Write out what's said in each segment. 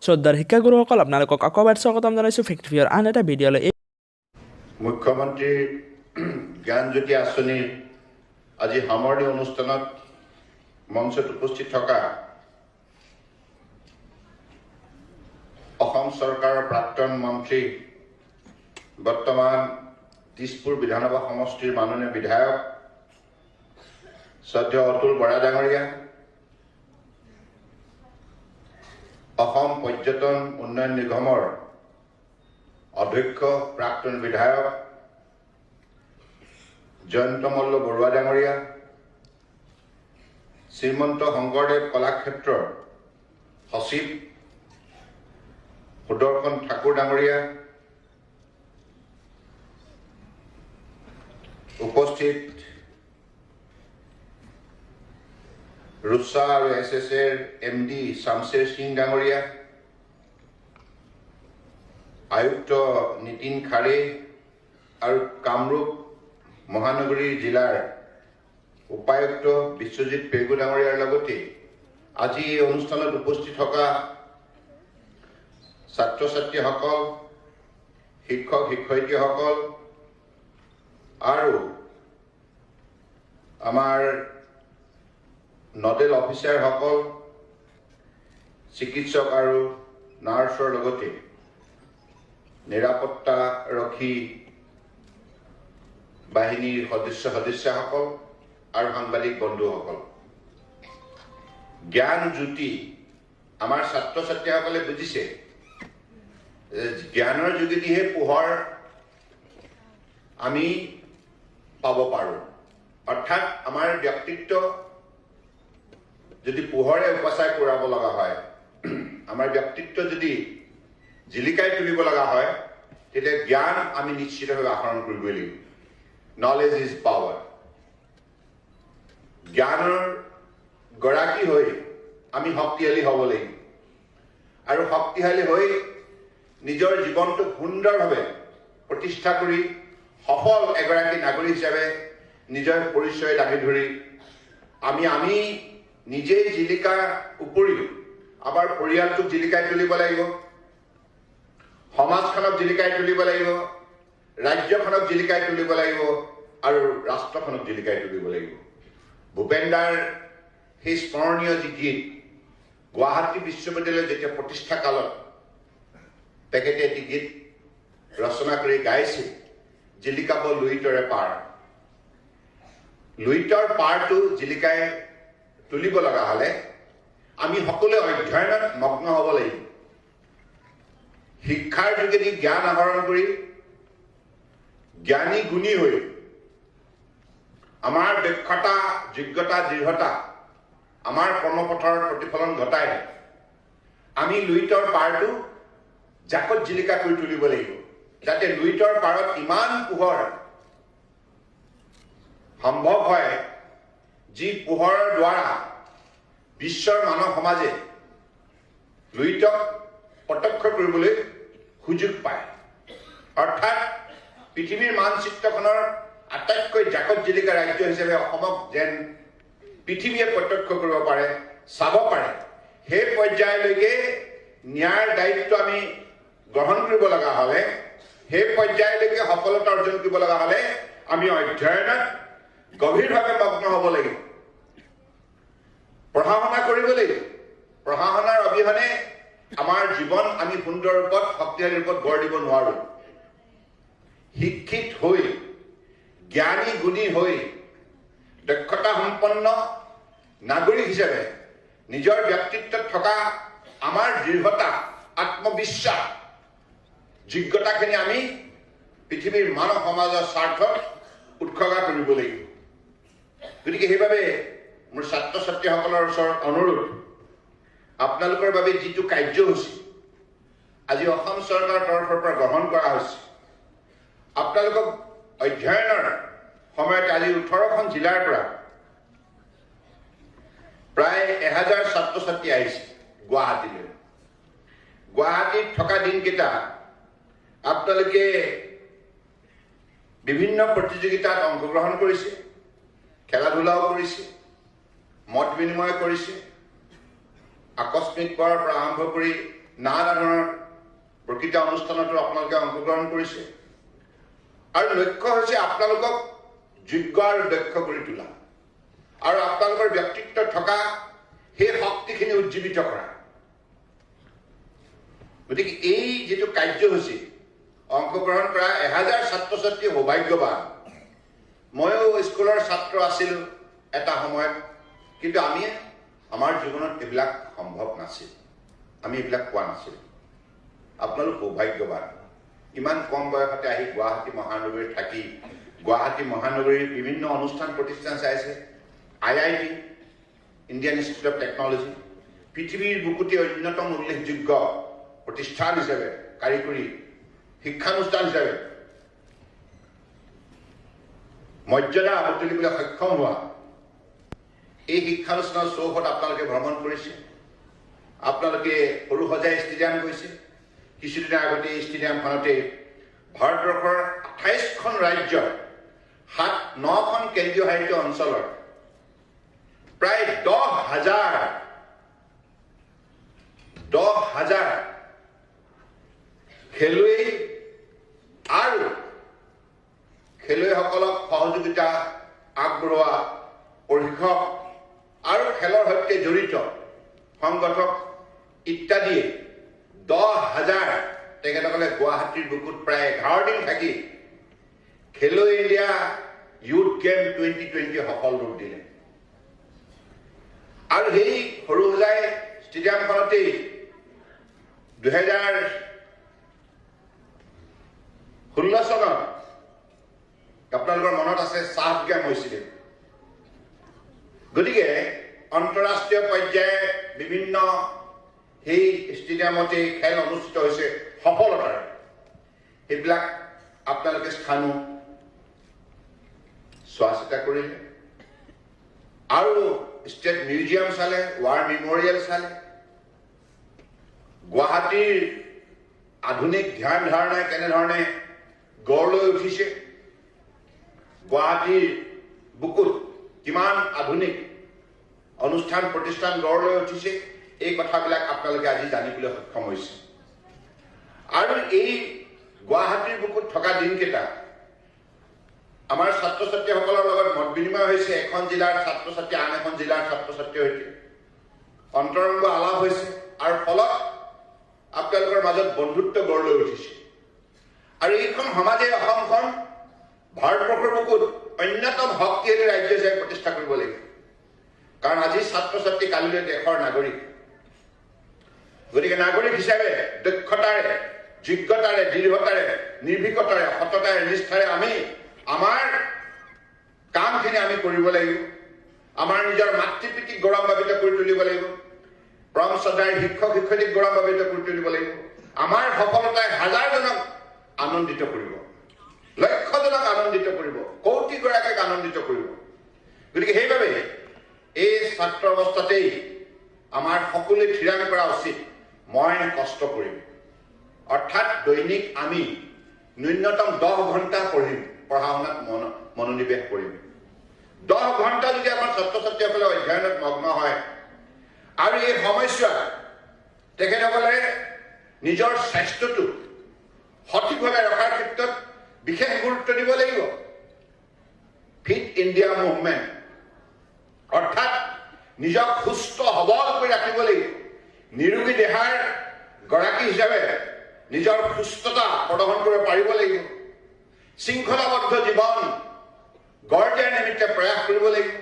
শ্ৰদ্ধাৰ শিক্ষাগুৰুসকল, আপোনালোকক আকৌ এবাৰ স্বাগতম জনাইছোঁ ফেক্ট ভিউৰ আন এটা ভিডিঅ'লৈ। মুখ্যমন্ত্ৰীৰ জ্ঞানজ্যোতি আঁচনিৰ আজি সামৰণি অনুষ্ঠানত মঞ্চত উপস্থিত থকা অসম চৰকাৰৰ প্ৰাক্তন মন্ত্ৰী, বৰ্তমান দিছপুৰ বিধানসভা সমষ্টিৰ মাননীয় বিধায়ক শ্ৰদ্ধেয় অতুল বৰা ডাঙৰীয়া, অসম পৰ্যটন উন্নয়ন নিগমৰ অধ্যক্ষ প্ৰাক্তন বিধায়ক জয়ন্ত মল্ল বৰুৱা ডাঙৰীয়া, শ্ৰীমন্ত শংকৰদেৱ কলাক্ষেত্ৰৰ সচিব সুদৰ্শন ঠাকুৰ ডাঙৰীয়া, উপস্থিত ৰুচা আৰু এছ এছ এৰ এম ডি শামছেৰ সিং ডাঙৰীয়া, আয়ুক্ত নীতিন খাৰে আৰু কামৰূপ মহানগৰী জিলাৰ উপায়ুক্ত বিশ্বজিৎ পেগু ডাঙৰীয়াৰ লগতে আজি এই অনুষ্ঠানত উপস্থিত থকা ছাত্ৰ ছাত্ৰীসকল, শিক্ষক শিক্ষয়িত্ৰীসকল আৰু আমাৰ নডেল অফিচাৰসকল, চিকিৎসক আৰু নাৰ্ছৰ লগতে নিৰাপত্তাৰক্ষী বাহিনীৰ সদস্য সদস্যাসকল আৰু সাংবাদিক বন্ধুসকল, জ্ঞান জ্যোতি আমাৰ ছাত্ৰ ছাত্ৰীসকলে বুজিছে জ্ঞানৰ যোগেদিহে পোহৰ আমি পাব পাৰোঁ। অৰ্থাৎ আমাৰ ব্যক্তিত্ব যদি পোহৰে উপচাই কৰাব লগা হয়, আমাৰ ব্যক্তিত্ব যদি জিলিকাই তুলিব লগা হয়, তেতিয়া জ্ঞান আমি নিশ্চিতভাৱে আহৰণ কৰিবই লাগিব। Knowledge is power. জ্ঞানৰ গৰাকী হৈ আমি শক্তিশালী হ'ব লাগিব আৰু শক্তিশালী হৈ নিজৰ জীৱনটোক সুন্দৰভাৱে প্ৰতিষ্ঠা কৰি সফল এগৰাকী নাগৰিক হিচাপে নিজৰ পৰিচয় দাঙি ধৰি আমি নিজেই জিলিকাৰ উপৰিও আমাৰ পৰিয়ালটোক জিলিকাই তুলিব লাগিব, সমাজখনক জিলিকাই তুলিব লাগিব, ৰাজ্যখনক জিলিকাই তুলিব লাগিব আৰু ৰাষ্ট্ৰখনক জিলিকাই তুলিব লাগিব। ভূপেন দাৰ সেই স্মৰণীয় যি গীত, গুৱাহাটী বিশ্ববিদ্যালয় যেতিয়া প্ৰতিষ্ঠা কালত তেখেতে এটি গীত ৰচনা কৰি গাইছিল, জিলিকাব লুইতৰে পাৰ। লুইতৰ পাৰটো জিলিকাই তুলিব লগা হ'লে আমি সকলোৱে অধ্যয়নত মগ্ন হ'ব লাগিব। শিক্ষাৰ যোগেদি জ্ঞান আহৰণ কৰি জ্ঞানী গুণী হৈ আমাৰ দক্ষতা, যোগ্যতা, দৃঢ়তা আমাৰ কৰ্মপথৰ প্ৰতিফলন ঘটাই আমি লুইতৰ পাৰটো জাকত জিলিকা কৰি তুলিব লাগিব, যাতে লুইতৰ পাৰত ইমান পোহৰ সম্ভৱ হয় যি পোহৰৰ দ্বাৰা বিশ্বৰ মানৱ সমাজে লুইতক প্ৰত্যক্ষ কৰিবলৈ সুযোগ পায়। অৰ্থাৎ পৃথিৱীৰ মানচিত্ৰখনৰ আটাইতকৈ জাকত জিলিকা ৰাজ্য হিচাপে অসমক যেন পৃথিৱীয়ে প্ৰত্যক্ষ কৰিব পাৰে, চাব পাৰে, সেই পৰ্যায়লৈকে ন্যায়ৰ দায়িত্ব আমি গ্ৰহণ কৰিব লগা হ'লে, সেই পৰ্যায়লৈকে সফলতা অৰ্জন কৰিব লগা হ'লে আমি অধ্যয়নত গভীৰভাৱে মগ্ন হ'ব লাগিব, পঢ়া শুনা কৰিব লাগিব। পঢ়া শুনাৰ অবিহনে আমাৰ জীৱন আমি সুন্দৰ ৰূপত, শক্তিশালী ৰূপত গঢ় দিব নোৱাৰোঁ। শিক্ষিত হৈ, জ্ঞানী গুণী হৈ, দক্ষতা সম্পন্ন নাগৰিক হিচাপে নিজৰ ব্যক্তিত্বত থকা আমাৰ দৃঢ়তা, আত্মবিশ্বাস, যোগ্যতাখিনি আমি পৃথিৱীৰ মানৱ সমাজৰ স্বাৰ্থত উৎসৰ্গা কৰিব লাগিব। গতিকে সেইবাবে মোৰ ছাত্ৰ ছাত্ৰীসকলৰ ওচৰত অনুৰোধ, আপোনালোকৰ বাবে যিটো কাৰ্যসূচী আজি অসম চৰকাৰৰ তৰফৰ পৰা গ্ৰহণ কৰা হৈছে, আপোনালোকক অধ্যয়নৰ সময়ত আজি 18খন জিলাৰ পৰা প্ৰায় 1000 ছাত্ৰ ছাত্ৰী আহিছে গুৱাহাটীলৈ। গুৱাহাটীত থকা দিনকেইটা আপোনালোকে বিভিন্ন প্ৰতিযোগিতাত অংশগ্ৰহণ কৰিছে, খেলা ধূলাও কৰিছে, মত বিনিময় কৰিছে, আকস্মিক পোৱাৰ পৰা আৰম্ভ কৰি নানা ধৰণৰ বক্তৃতা অনুষ্ঠানতো আপোনালোকে অংশগ্ৰহণ কৰিছে। আৰু লক্ষ্য হৈছে আপোনালোকক যোগ্য আৰু দক্ষ কৰি তোলা আৰু আপোনালোকৰ ব্যক্তিত্বত থকা সেই শক্তিখিনি উজ্জীৱিত কৰা। গতিকে এই যিটো কাৰ্যসূচী অংশগ্ৰহণ কৰা 1000 ছাত্ৰ ছাত্ৰী সৌভাগ্যৱান। ময়ো স্কুলৰ ছাত্ৰ আছিলোঁ এটা সময়ত, কিন্তু আমি আমাৰ জীৱনত এইবিলাক সম্ভৱ নাছিল, আমি এইবিলাক পোৱা নাছিলোঁ। আপোনালোক সৌভাগ্যৱান, ইমান কম বয়সতে আহি গুৱাহাটী মহানগৰীত থাকি গুৱাহাটী মহানগৰীৰ বিভিন্ন অনুষ্ঠান প্ৰতিষ্ঠান চাইছে। IIT, Indian Institute of Technology, পৃথিৱীৰ বুকুতে অন্যতম উল্লেখযোগ্য প্ৰতিষ্ঠান হিচাপে, কাৰিকৰী শিক্ষানুষ্ঠান হিচাপে মৰ্যাদা বুটলিবলৈ সক্ষম হোৱা এই শিক্ষানুষ্ঠানৰ চৌহদ আপোনালোকে ভ্ৰমণ কৰিছে। আপোনালোকে সৰুসজাই ষ্টেডিয়াম গৈছে। কিছুদিনৰ আগতে এই ষ্টেডিয়ামখনতে ভাৰতবৰ্ষৰ 28খন ৰাজ্যৰ 9খন কেন্দ্ৰীয় শাসিত অঞ্চলৰ প্ৰায় 10,000 খেলুৱৈ আৰু খেলুৱৈসকলক সহযোগিতা আগবঢ়োৱা প্ৰশিক্ষক আৰু খেলৰ সৈতে জড়িত সংগঠক ইত্যাদিয়ে 10,000 তেখেতসকলে গুৱাহাটীৰ বুকুত প্ৰায় 11 দিন থাকি খেলো ইণ্ডিয়া ইউথ গেম 2020 সফল ৰূপ দিলে। আৰু সেই সৰুসজাই ষ্টেডিয়ামখনতেই 2016 চনত আপোনালোকৰ মনত আছে চাফ গেম হৈছিলে। গতিকে আন্তঃৰাষ্ট্ৰীয় পৰ্যায়ে বিভিন্ন সেই ষ্টেডিয়ামতে খেল অনুষ্ঠিত হৈছে সফলতাৰে। সেইবিলাক আপোনালোকে স্থানো চোৱা চিতা কৰিলে আৰু ষ্টেট মিউজিয়াম চালে, ৱাৰ মেমৰিয়েল চালে, গুৱাহাটীৰ আধুনিক ধ্যান ধাৰণাই কেনেধৰণে গঢ় লৈ উঠিছে, গুৱাহাটীৰ বুকুত কিমান আধুনিক অনুষ্ঠান প্ৰতিষ্ঠান গঢ় লৈ উঠিছে, এই কথাবিলাক আপোনালোকে আজি জানিবলৈ সক্ষম হৈছে। আৰু এই গুৱাহাটীৰ বুকুত থকা দিনকেইটা আমাৰ ছাত্ৰ ছাত্ৰীসকলৰ লগত মত বিনিময় হৈছে। এখন জিলাৰ ছাত্ৰ ছাত্ৰী আন এখন জিলাৰ ছাত্ৰ ছাত্ৰীৰ সৈতে অন্তৰংগ আলাপ হৈছে আৰু ফলত আপোনালোকৰ মাজত বন্ধুত্ব গঢ় লৈ উঠিছে। আৰু এইখন সমাজে অসমখন ভাৰতবৰ্ষৰ বুকুত অন্যতম শক্তিশালী ৰাজ্য হিচাপে প্ৰতিষ্ঠা কৰিব লাগিব। কাৰণ আজি ছাত্ৰ ছাত্ৰী কালিলৈ দেশৰ নাগৰিক। গতিকে নাগৰিক হিচাপে দক্ষতাৰে, যোগ্যতাৰে, দৃঢ়তাৰে, নিৰ্ভীকতাৰে, সততাৰে, নিষ্ঠাৰে আমি আমাৰ কামখিনি আমি কৰিব লাগিব। আমাৰ নিজৰ মাতৃ পিতৃক গৌৰৱান্বিত কৰি তুলিব লাগিব, পৰম শ্ৰদ্ধাৰ শিক্ষক শিক্ষয়িত্ৰীক গৌৰৱান্বিত কৰি তুলিব লাগিব। আমাৰ সফলতাই হাজাৰজনক আনন্দিত কৰিব, লক্ষজনক আনন্দিত কৰিব, কৌটিগৰাকীক আনন্দিত কৰিব। গতিকে সেইবাবে এই ছাত্ৰ অৱস্থাতেই আমাৰ সকলোৱে থিৰাং কৰা উচিত, মই কষ্ট কৰিম। অৰ্থাৎ দৈনিক আমি ন্যূনতম 10 ঘণ্টা পঢ়িম, পঢ়া শুনাত মনোনিৱেশ কৰিম। 10 ঘণ্টা যদি আমাৰ ছাত্ৰ ছাত্ৰীসকলে অধ্যয়নত মগ্ন হয় আৰু এই সময়ছোৱাত তেখেতসকলে নিজৰ স্বাস্থ্যটো সঠিকভাৱে ৰখাৰ ক্ষেত্ৰত বিশেষ গুৰুত্ব দিব লাগিব। ফিট ইণ্ডিয়া মুভমেণ্ট, অৰ্থাৎ নিজক সুস্থ সবল কৰি ৰাখিব লাগিব। নিৰোগী দেহাৰ গৰাকী হিচাপে নিজৰ সুস্থতা প্ৰদৰ্শন কৰিব পাৰিব লাগিব। শৃংখলাবদ্ধ জীৱন গঢ় দিয়াৰ নিমিত্তে প্ৰয়াস কৰিব লাগিব।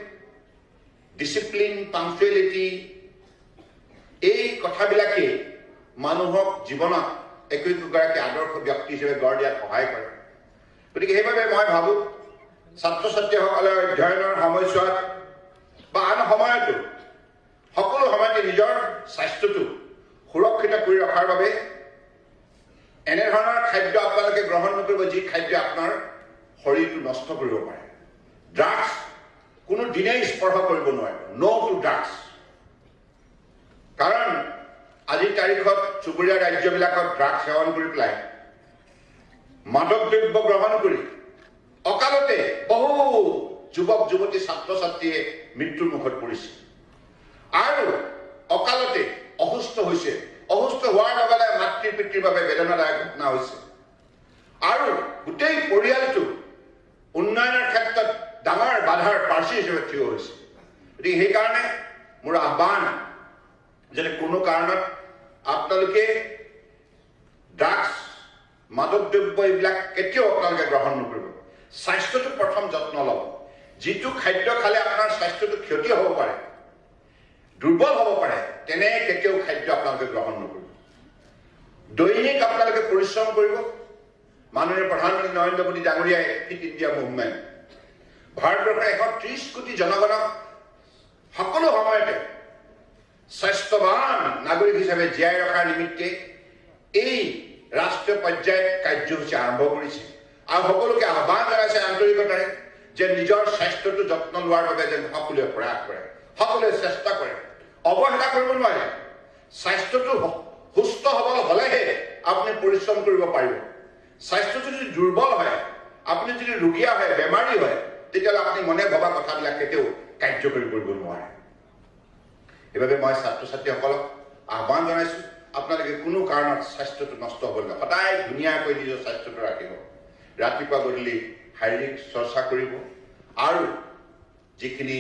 ডিচিপ্লিন, পাংচুৱেলিটি, এই কথাবিলাকেই মানুহক জীৱনত একো একোগৰাকী আদৰ্শ ব্যক্তি হিচাপে গঢ় দিয়াত সহায় কৰে। গতিকে সেইবাবে মই ভাবোঁ ছাত্ৰ ছাত্ৰীসকলে অধ্যয়নৰ সময়ছোৱাত বা আন সময়তো সকলো সময়তে নিজৰ স্বাস্থ্যটো সুৰক্ষিত কৰি ৰখাৰ বাবে এনেধৰণৰ খাদ্য আপোনালোকে গ্ৰহণ নকৰিব যি খাদ্য আপোনাৰ শৰীৰটো নষ্ট কৰিব পাৰে। ড্ৰাগছ কোনো দিনেই স্পৰ্শ কৰিব নোৱাৰিব, ন' টু ড্ৰাগছ। কাৰণ আজিৰ তাৰিখত চুবুৰীয়া ৰাজ্যবিলাকত ড্ৰাগছ সেৱন কৰি পেলাই মাদক দ্ৰব্য গ্ৰহণ কৰি অকালতে বহু যুৱক যুৱতী ছাত্ৰ ছাত্ৰীয়ে মৃত্যুৰ মুখত পৰিছে আৰু অকালতে অসুস্থ হৈছে। অসুস্থ হোৱাৰ লগে পিতৃৰ বাবে বেদনাদায়ক ঘটনা হৈছে আৰু গোটেই পৰিয়ালটো উন্নয়নৰ ক্ষেত্ৰত ডাঙৰ বাধাৰ প্ৰাচীৰ হিচাপে থিয় হৈছে। গতিকে সেইকাৰণে মোৰ আহ্বান যে কোনো কাৰণত আপোনালোকে ড্ৰাগছ, মাদক দ্ৰব্য এইবিলাক কেতিয়াও আপোনালোকে গ্ৰহণ নকৰিব। স্বাস্থ্যটো প্ৰথম যত্ন ল'ব। যিটো খাদ্য খালে আপোনাৰ স্বাস্থ্যটো ক্ষতি হ'ব পাৰে, দুৰ্বল হ'ব পাৰে, তেনে কেতিয়াও খাদ্য আপোনালোকে গ্ৰহণ নকৰিব। দৈনিক আপোনালোকে পৰিশ্ৰম কৰিব। মাননীয় প্ৰধানমন্ত্ৰী নৰেন্দ্ৰ মোদী ডাঙৰীয়াই ফিট ইণ্ডিয়া মুভমেণ্ট, ভাৰতবৰ্ষৰ 130 কোটি জনগণক সকলো সময়তে স্বাস্থ্যৱান নাগৰিক হিচাপে জীয়াই ৰখাৰ নিমিত্তে এই ৰাষ্ট্ৰীয় পৰ্যায়ত কাৰ্যসূচী আৰম্ভ কৰিছে আৰু সকলোকে আহ্বান জনাইছে আন্তৰিকতাৰে যে নিজৰ স্বাস্থ্যটো যত্ন লোৱাৰ বাবে যেন সকলোৱে প্ৰয়াস কৰে, সকলোৱে চেষ্টা কৰে, অৱহেলা কৰিব নোৱাৰে। স্বাস্থ্যটো সুস্থ সবল হ'লেহে আপুনি পৰিশ্ৰম কৰিব পাৰিব। স্বাস্থ্যটো যদি দুৰ্বল হয়, আপুনি যদি ৰুগীয়া হয়, বেমাৰী হয়, তেতিয়াহ'লে আপুনি মনে ভবা কথাবিলাক কেতিয়াও কাৰ্যকৰী কৰিব নোৱাৰে। সেইবাবে মই ছাত্ৰ ছাত্ৰীসকলক আহ্বান জনাইছোঁ, আপোনালোকে কোনো কাৰণত স্বাস্থ্যটো নষ্ট হ'ব নালাগে। সদায় ধুনীয়াকৈ নিজৰ স্বাস্থ্যটো ৰাখিব। ৰাতিপুৱা গধূলি শাৰীৰিক চৰ্চা কৰিব আৰু যিখিনি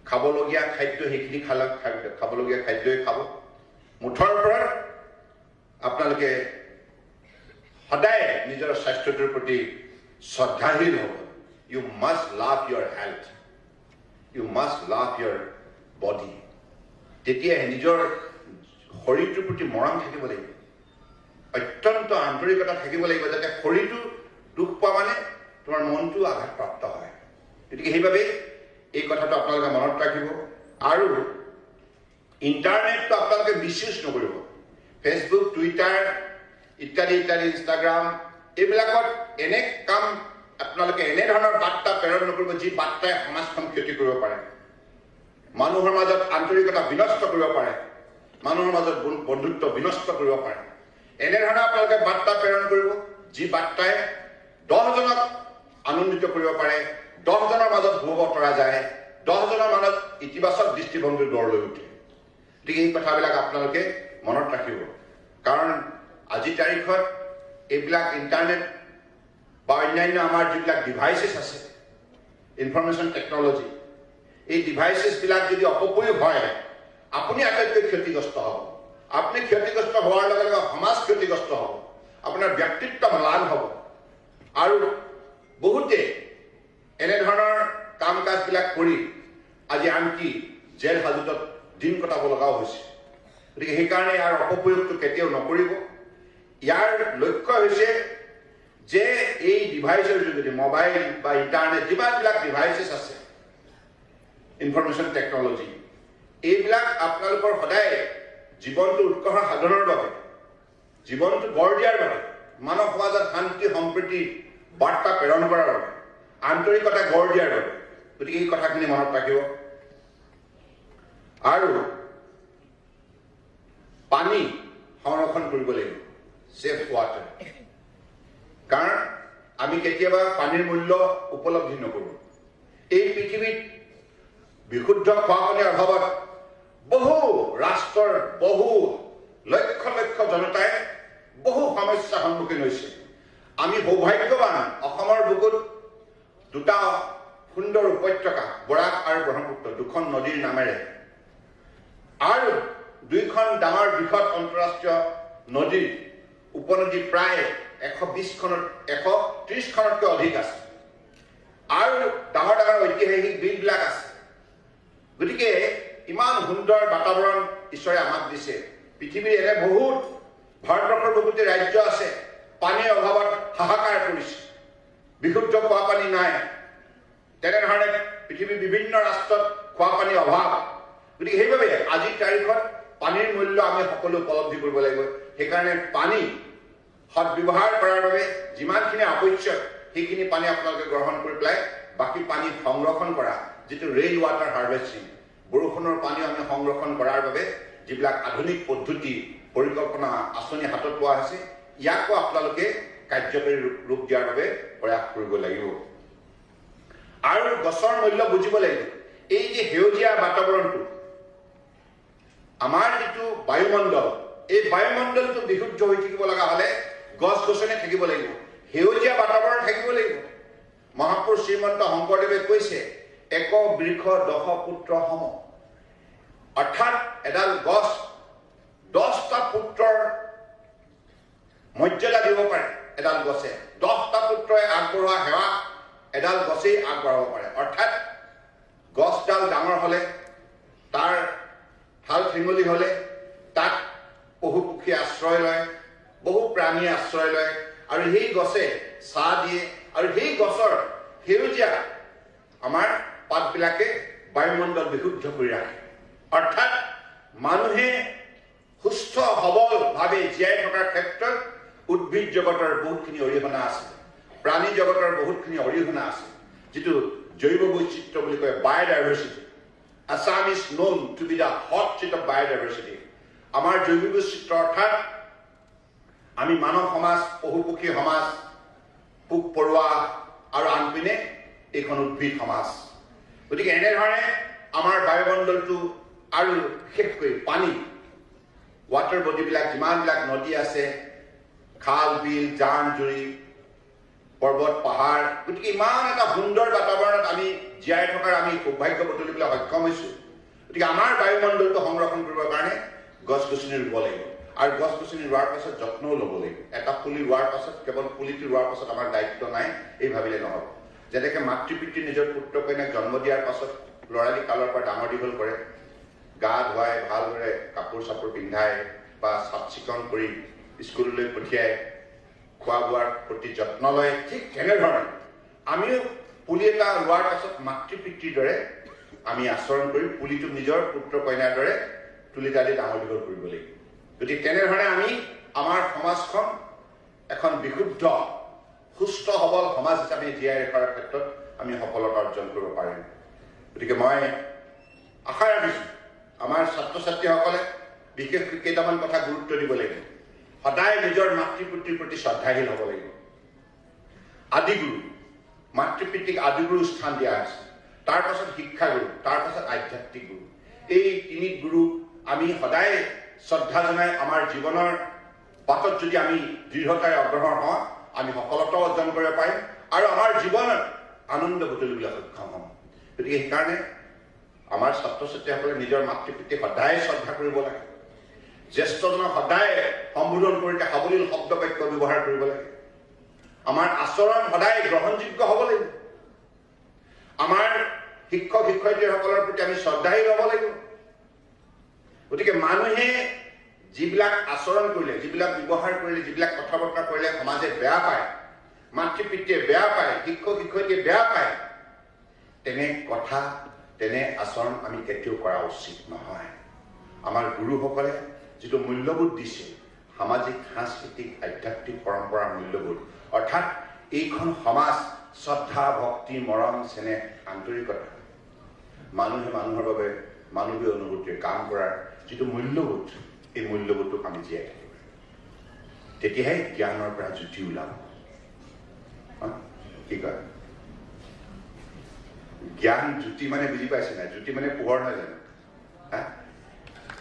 খাবলগীয়া খাদ্য সেইখিনি খাবলগীয়া খাদ্যই খাব। মুঠৰ ওপৰত আপোনালোকে সদায় নিজৰ স্বাস্থ্যটোৰ প্ৰতি শ্ৰদ্ধাশীল হ'ব। You must love your health, you must love your body. তেতিয়াহে নিজৰ শৰীৰটোৰ প্ৰতি মৰম থাকিব লাগিব, অত্যন্ত আন্তৰিকতা থাকিব লাগিব, যাতে শৰীৰটো দুখ পোৱা মানে তোমাৰ মনটো আঘাতপ্ৰাপ্ত হয়। গতিকে সেইবাবে এই কথাটো আপোনালোকে মনত ৰাখিব। আৰু ইণ্টাৰনেটটো আপোনালোকে মিছইউজ নকৰিব। ফেচবুক, টুইটাৰ ইত্যাদি ইত্যাদি, ইনষ্টাগ্ৰাম এইবিলাকত এনে কাম আপোনালোকে এনেধৰণৰ বাৰ্তা প্ৰেৰণ নকৰিব যি বাৰ্তাই সমাজখন ক্ষতি কৰিব পাৰে, মানুহৰ মাজত আন্তৰিকতা বিনষ্ট কৰিব পাৰে, মানুহৰ মাজত বন্ধুত্ব বিনষ্ট কৰিব পাৰে। এনেধৰণৰ আপোনালোকে বাৰ্তা প্ৰেৰণ কৰিব যি বাৰ্তাই 10জনক আনন্দিত কৰিব পাৰে, 10জনৰ মাজত শুভ বতৰা যায়, 10জনৰ মাজত ইতিবাচক দৃষ্টিভংগী গঢ় লৈ উঠে। গতিকে এই কথাবিলাক আপোনালোকে মনত ৰাখিব। কাৰণ আজিৰ তাৰিখত এইবিলাক ইণ্টাৰনেট বা অন্যান্য আমাৰ যিবিলাক ডিভাইচেছ আছে, ইনফৰমেশ্যন টেকনলজি, এই ডিভাইচেছবিলাক যদি অপপ্ৰয়োগ হয়, আপুনি আটাইতকৈ ক্ষতিগ্ৰস্ত হ'ব। আপুনি ক্ষতিগ্ৰস্ত হোৱাৰ লগে লগে সমাজ ক্ষতিগ্ৰস্ত হ'ব, আপোনাৰ ব্যক্তিত্ব ম্লান হ'ব। আৰু বহুতে এনেধৰণৰ কাম কাজবিলাক কৰি আজি আনকি জেল হাজোতত দিন কটাব লগাও হৈছে। গতিকে সেইকাৰণে ইয়াৰ অপপ্ৰয়োগটো কেতিয়াও নকৰিব। ইয়াৰ লক্ষ্য হৈছে যে এই ডিভাইচৰ যোগেদি মোবাইল বা ইণ্টাৰনেট যিমানবিলাক ডিভাইচেছ আছে, ইনফৰমেশ্যন টেকনলজি, এইবিলাক আপোনালোকৰ সদায় জীৱনটো উৎকৰ্ষ সাধনৰ বাবে, জীৱনটো গঢ় দিয়াৰ বাবে, মানৱ সমাজত শান্তি সম্প্ৰীতিৰ বাৰ্তা প্ৰেৰণ কৰাৰ বাবে, আন্তৰিকতা গঢ় দিয়াৰ বাবে। গতিকে এই কথাখিনি মনত ৰাখিব। আৰু পানী সংৰক্ষণ কৰিব লাগিব, ছেফ ৱাটাৰ। কাৰণ আমি কেতিয়াবা পানীৰ মূল্য উপলব্ধি নকৰোঁ। এই পৃথিৱীত বিশুদ্ধ খোৱা পানীৰ অভাৱত বহু ৰাষ্ট্ৰৰ বহু লক্ষ লক্ষ জনতাই বহু সমস্যাৰ সন্মুখীন হৈছে। আমি সৌভাগ্যৱান, অসমৰ বুকুত দুটা সুন্দৰ উপত্যকা, বৰাক আৰু ব্ৰহ্মপুত্ৰ, দুখন নদীৰ নামেৰে, আৰু দুইখন ডাঙৰ বৃহৎ আন্তঃৰাষ্ট্ৰীয় নদীৰ উপনদী প্ৰায় 120খনত, 130খনতকৈ অধিক আছে, আৰু ডাঙৰ ডাঙৰ ঐতিহাসিক বিলবিলাক আছে। গতিকে ইমান সুন্দৰ বাতাবৰণ ঈশ্বৰে আমাক দিছে। পৃথিৱীৰ এনে বহুত ভাৰতবৰ্ষৰ বহুতে ৰাজ্য আছে পানীৰ অভাৱত হাহাকাৰ কৰিছে, বিশুদ্ধ খোৱা পানী নাই। তেনেধৰণে পৃথিৱীৰ বিভিন্ন ৰাষ্ট্ৰত খোৱা পানীৰ অভাৱ। গতিকে সেইবাবে আজিৰ তাৰিখত পানীৰ মূল্য আমি সকলো উপলব্ধি কৰিব লাগিব। সেইকাৰণে পানী সদ্ব্যৱহাৰ কৰাৰ বাবে যিমানখিনি আৱশ্যক সেইখিনি পানী আপোনালোকে গ্ৰহণ কৰি পেলাই বাকী পানী সংৰক্ষণ কৰা, যিটো ৰেইন ৱাটাৰ হাৰ্ভেষ্টিং, বৰষুণৰ পানীও আমি সংৰক্ষণ কৰাৰ বাবে যিবিলাক আধুনিক পদ্ধতি, পৰিকল্পনা, আঁচনি হাতত লোৱা হৈছে, ইয়াকো আপোনালোকে কাৰ্যকৰী ৰূপ দিয়াৰ বাবে প্ৰয়াস কৰিব লাগিব। আৰু গছৰ মূল্য বুজিব লাগিব। এই যে সেউজীয়া বাতাবৰণটো, আমাৰ যিটো বায়ুমণ্ডল, এই বায়ুমণ্ডলটো বিশুদ্ধ হৈ থাকিব লগা হ'লে গছ গছনি থাকিব লাগিব, সেউজীয়া বাতাবৰণ থাকিব লাগিব। মহাপুৰুষ শ্ৰীমন্ত শংকৰদেৱে কৈছে, এক বৃক্ষ দশ পুত্ৰ সম। অৰ্থাৎ এডাল গছ 10টা পুত্ৰৰ মৰ্যাদা দিব পাৰে। এডাল গছে 10টা পুত্ৰই আগবঢ়োৱা সেৱা এডাল গছেই আগবঢ়াব পাৰে। অৰ্থাৎ গছডাল ডাঙৰ হ'লে, তাৰ ঠাল ঠেঙুলি হ'লে তাত পশু পক্ষীয়ে আশ্ৰয় লয়, বহু প্ৰাণীয়ে আশ্ৰয় লয়, আৰু সেই গছে ছাঁ দিয়ে, আৰু সেই গছৰ সেউজীয়া আমাৰ পাতবিলাকে বায়ুমণ্ডল বিশুদ্ধ কৰি ৰাখে। অৰ্থাৎ মানুহে সুস্থ সবলভাৱে জীয়াই থকাৰ ক্ষেত্ৰত উদ্ভিদ জগতৰ বহুতখিনি অৰিহণা আছে, প্ৰাণী জগতৰ বহুতখিনি অৰিহণা আছে, যিটো জৈৱ বৈচিত্ৰ্য বুলি কয়, biodiversity. Assam is known to be the hot seat of biodiversity. আমাৰ জৈৱ বৈচিত্ৰ্য অৰ্থাৎ আমি মানৱ সমাজ, পশু পক্ষী সমাজ, পোক পৰুৱা আৰু আনপিনে এইখন উদ্ভিদ সমাজ। গতিকে এনেধৰণে আমাৰ বায়ুমণ্ডলটো আৰু বিশেষকৈ পানী, ৱাটাৰ বডিবিলাক, যিমানবিলাক নদী আছে, খাল বিল, জান জুৰি, পৰ্বত পাহাৰ, গতিকে ইমান এটা সুন্দৰ বাতাবৰণত আমি জীয়াই থকাৰ আমি সৌভাগ্য বুটলিবলৈ সক্ষম হৈছোঁ। গতিকে আমাৰ বায়ুমণ্ডলটো সংৰক্ষণ কৰিবৰ কাৰণে গছ গছনি ৰুব লাগিব, আৰু গছ গছনি ৰোৱাৰ পাছত যত্নও ল'ব লাগিব। এটা পুলি ৰোৱাৰ পাছত, কেৱল পুলিটো ৰোৱাৰ পাছত আমাৰ দায়িত্ব নাই এই ভাবিলে নহ'ব। যেনেকৈ মাতৃ পিতৃ নিজৰ পুত্ৰ কন্যাক জন্ম দিয়াৰ পাছত ল'ৰালি কালৰ পৰা ডাঙৰ দীঘল কৰে, গা ধুৱাই, ভালদৰে কাপোৰ চাপোৰ পিন্ধাই বা চাফ চিকুণ কৰি স্কুললৈ পঠিয়াই, খোৱা বোৱাৰ প্ৰতি যত্ন লয়, ঠিক তেনেধৰণে আমিও পুলি এটা ৰোৱাৰ পাছত মাতৃ পিতৃৰ দৰে আমি আচৰণ কৰি পুলিটো নিজৰ পুত্ৰ কন্যাৰ দৰে তুলি তালি ডাঙৰ দীঘল কৰিব লাগিব। গতিকে তেনেধৰণে আমি আমাৰ সমাজখন এখন বিশুদ্ধ সুস্থ সবল সমাজ হিচাপে জীয়াই ৰখাৰ ক্ষেত্ৰত আমি সফলতা অৰ্জন কৰিব পাৰিম। গতিকে মই আশা ৰাখিছোঁ আমাৰ ছাত্ৰ ছাত্ৰীসকলে বিশেষকৈ কেইটামান কথা গুৰুত্ব দিব লাগিব। সদায় নিজৰ মাতৃ পিতৃৰ প্ৰতি শ্ৰদ্ধাশীল হ'ব লাগিব। আদিগুৰু, মাতৃ পিতৃক আদিগুৰু স্থান দিয়া হৈছে, তাৰ পাছত শিক্ষাগুৰু, তাৰ পাছত আধ্যাত্মিক গুৰু। এই তিনি গুৰু আমি সদায় শ্ৰদ্ধা জনাই আমাৰ জীৱনৰ বাটত যদি আমি দৃঢ়তাৰে অগ্ৰসৰ হওঁ, আমি সফলতাও অৰ্জন কৰিব পাৰিম আৰু আমাৰ জীৱনত আনন্দ বুটলিবলৈ সক্ষম হ'ম। গতিকে সেইকাৰণে আমাৰ ছাত্ৰ ছাত্ৰীসকলে নিজৰ মাতৃ পিতৃক সদায় শ্ৰদ্ধা কৰিব লাগে, জ্যেষ্ঠজনক সদায় সম্বোধন কৰোঁতে সাৱলীল শব্দ বাক্য ব্যৱহাৰ কৰিব লাগে, আমাৰ আচৰণ সদায় গ্ৰহণযোগ্য হ'ব লাগিব, আমাৰ শিক্ষক শিক্ষয়িত্ৰীসকলৰ প্ৰতি আমি শ্ৰদ্ধাশীল হ'ব লাগিব। গতিকে মানুহে যিবিলাক আচৰণ কৰিলে, যিবিলাক ব্যৱহাৰ কৰিলে, যিবিলাক কথা বতৰা কৰিলে সমাজে বেয়া পায়, মাতৃ পিতৃয়ে বেয়া পায়, শিক্ষক শিক্ষয়িত্ৰীয়ে বেয়া পায়, তেনে কথা তেনে আচৰণ আমি কেতিয়াও কৰা উচিত নহয়। আমাৰ গুৰুসকলে যিটো মূল্যবোধ দিছে, সামাজিক, সাংস্কৃতিক, আধ্যাত্মিক পৰম্পৰাৰ মূল্যবোধ, অৰ্থাৎ এইখন সমাজ শ্ৰদ্ধা, ভক্তি, মৰম, চেনেহ, আন্তৰিকতা, মানুহে মানুহৰ বাবে মানৱীয় অনুভূতিৰে কাম কৰাৰ যিটো মূল্যবোধ, এই মূল্যবোধটোক আমি জীয়াই থাকিব, তেতিয়াহে জ্ঞানৰ পৰা জ্যোতি ওলাব। কি কয় জ্ঞান জ্যোতি মানে বুজি পাইছে নাই? জ্যোতি মানে পোহৰ নহয় জানো?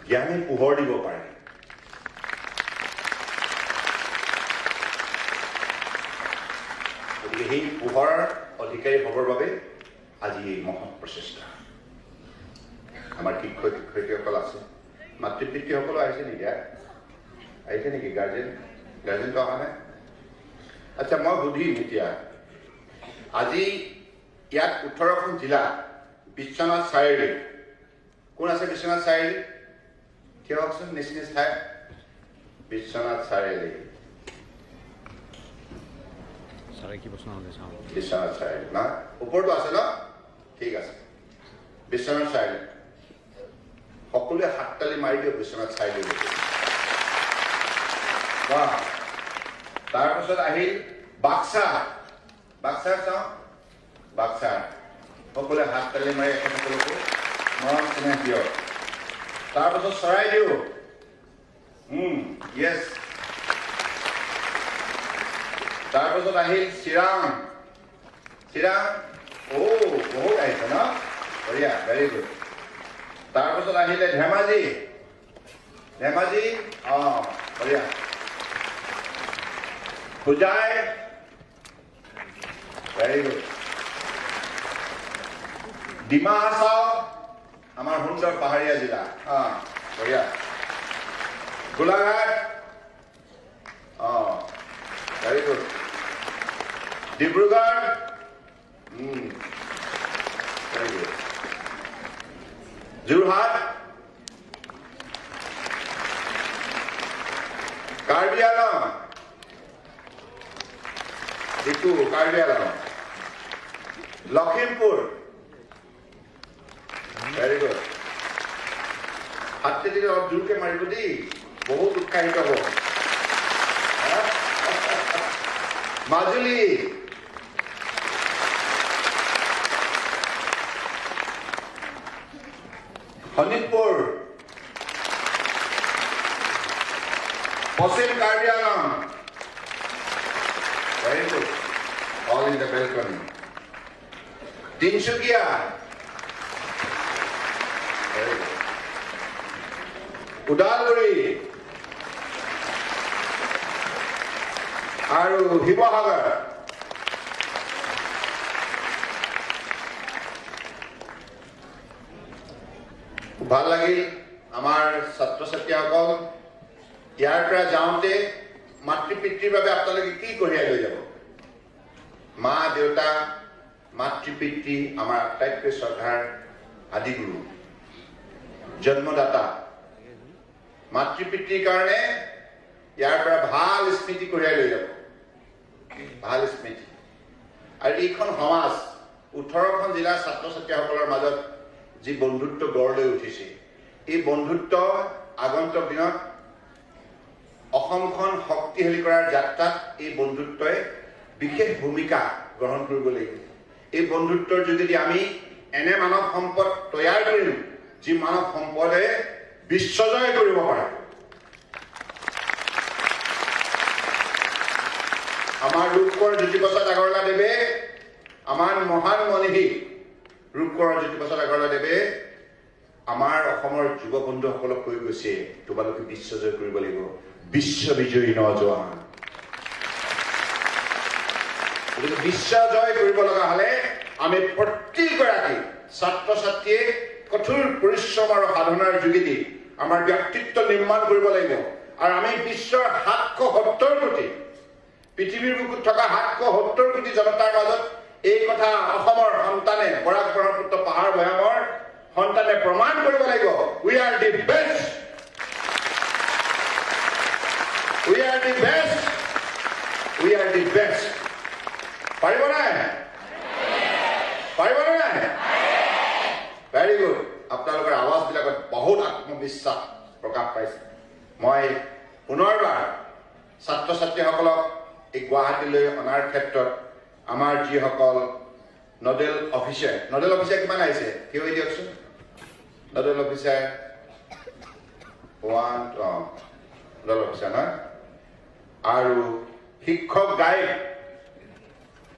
জ্ঞানে পোহৰ দিব পাৰে। গতিকে সেই পোহৰৰ অধিকাৰী হ'বৰ বাবে আজি এই মহৎ প্ৰচেষ্টা। আমাৰ শিক্ষক শিক্ষয়িত্ৰীসকল আছে, মাতৃ পিতৃসকলো আহিছে নেকি? আহিছে নেকি? গাৰ্জেন, গাৰ্জেনটো অহা নাই? আচ্ছা, মই সুধিম এতিয়া। আজি ইয়াত 18খন জিলা, বিশ্বনাথ চাৰিআলি, কোন আছে বিশ্বনাথ চাৰিআলি? থিয় হওকচোন নিজ নিজ ঠাই। বিশ্বনাথ চাৰিআলি, বিশ্বনাথ চাৰিআলি না ওপৰতো আছে ন? ঠিক আছে, বিশ্বনাথ চাৰিআলি। সকলোৱে হাততালি মাৰি দিয়ক বিশ্বনাথ চাৰিআলি। তাৰপাছত আহিল বাক্সা। বাক্সা চাওঁ, বাক্সা সকলোৱে হাততালি মাৰি এখেতসকলকো মৰম চেনেহ দিয়ক। তাৰপাছত চৰাইদেউ, য়েছ। তাৰপাছত আহিল চিৰাং। চিৰাং, অ' বহুত আহিছে ন? বঢ়িয়া, ভেৰি গুড। তাৰপাছত আহিলে ধেমাজি। ধেমাজি, অঁ বঢ়িয়া। Hojai, very good. ডিমা হাছাও, আমাৰ সুন্দৰ পাহাৰীয়া জিলা, অঁ বঢ়িয়া। গোলাঘাট, অঁ very good. Dibrugarh, very good. Jorhat, Karbi Anglong, Diphu Karbi Anglong. Lakhimpur, very good. হাত দিলে অলপ জোৰকে মাৰিব দেই, বহুত উৎসাহিত হ'ব। মাজুলী, শোণিতপুৰ, পশ্চিম Karbi Anglong, very good, all in the balcony. Tinsukia, very good. Udalguri আৰু শিৱসাগৰ। ভাল লাগিল আমাৰ ছাত্ৰ ছাত্ৰীসকল ইয়াৰ পৰা যাওঁতে মাতৃ পিতৃৰ বাবে আপোনালোকে কি কঢ়িয়াই লৈ যাব? মা দেউতা, মাতৃ পিতৃ আমাৰ আটাইতকৈ শ্ৰদ্ধাৰ আদিগুৰু, জন্মদাতা। মাতৃ পিতৃৰ কাৰণে ইয়াৰ পৰা ভাল স্মৃতি কঢ়িয়াই লৈ যাব, ভাল স্মৃতি। আৰু এইখন সমাজ 18খন জিলাৰ ছাত্ৰ ছাত্ৰীসকলৰ মাজত যি বন্ধুত্ব গঢ় লৈ উঠিছে, এই বন্ধুত্ব আগন্তুক দিনত অসমখন শক্তিশালী কৰাৰ যাত্ৰাত এই বন্ধুত্বই বিশেষ ভূমিকা গ্ৰহণ কৰিব লাগিব। এই বন্ধুত্বৰ যোগেদি আমি এনে মানৱ সম্পদ তৈয়াৰ কৰিম যি মানৱ সম্পদে বিশ্বজয় কৰিব পাৰে। আমাৰ ৰূপকোঁৱৰ জ্যোতিপ্ৰসাদ আগৰৱালাদেৱে, আমাৰ মহান মনীষী ৰূপকোঁৱৰ জ্যোতিপ্ৰসাদ আগৰৱালাদেৱে আমাৰ অসমৰ যুৱ বন্ধুসকলক কৈ গৈছে, তোমালোকে বিশ্বজয় কৰিব লাগিব, বিশ্ব বিজয়ী নজোৱান। গতিকে বিশ্ব জয় কৰিব লগা হ'লে আমি প্ৰতিগৰাকী ছাত্ৰ ছাত্ৰীয়ে কঠোৰ পৰিশ্ৰম আৰু সাধনাৰ যোগেদি আমাৰ ব্যক্তিত্ব নিৰ্মাণ কৰিব লাগিব। আৰু আমি বিশ্বৰ 770 কোটি, পৃথিৱীৰ বুকুত থকা 770 কোটি জনতাৰ মাজত এই কথা অসমৰ সন্তানে, বৰাক ব্ৰহ্মপুত্ৰ পাহাৰ ভৈয়ামৰ সন্তানে প্ৰমাণ কৰিব লাগিব। We are the best, we are the best, we are the best. পাৰিব নাই? পাৰিব নাই? Very good. আপোনালোকৰ আৱাজবিলাকত বহুত আত্মবিশ্বাস প্ৰকাশ পাইছে। মই পুনৰবাৰ ছাত্ৰ ছাত্ৰীসকলক এই গুৱাহাটীলৈ অনাৰ ক্ষেত্ৰত আমাৰ যিসকল নডেল অফিচাৰ, নডেল অফিচাৰ কিমান আহিছে থিয় হৈ দিয়কচোন। নডেল অফিচাৰ 1, নডেল অফিচাৰ নহয়, আৰু শিক্ষক গাইড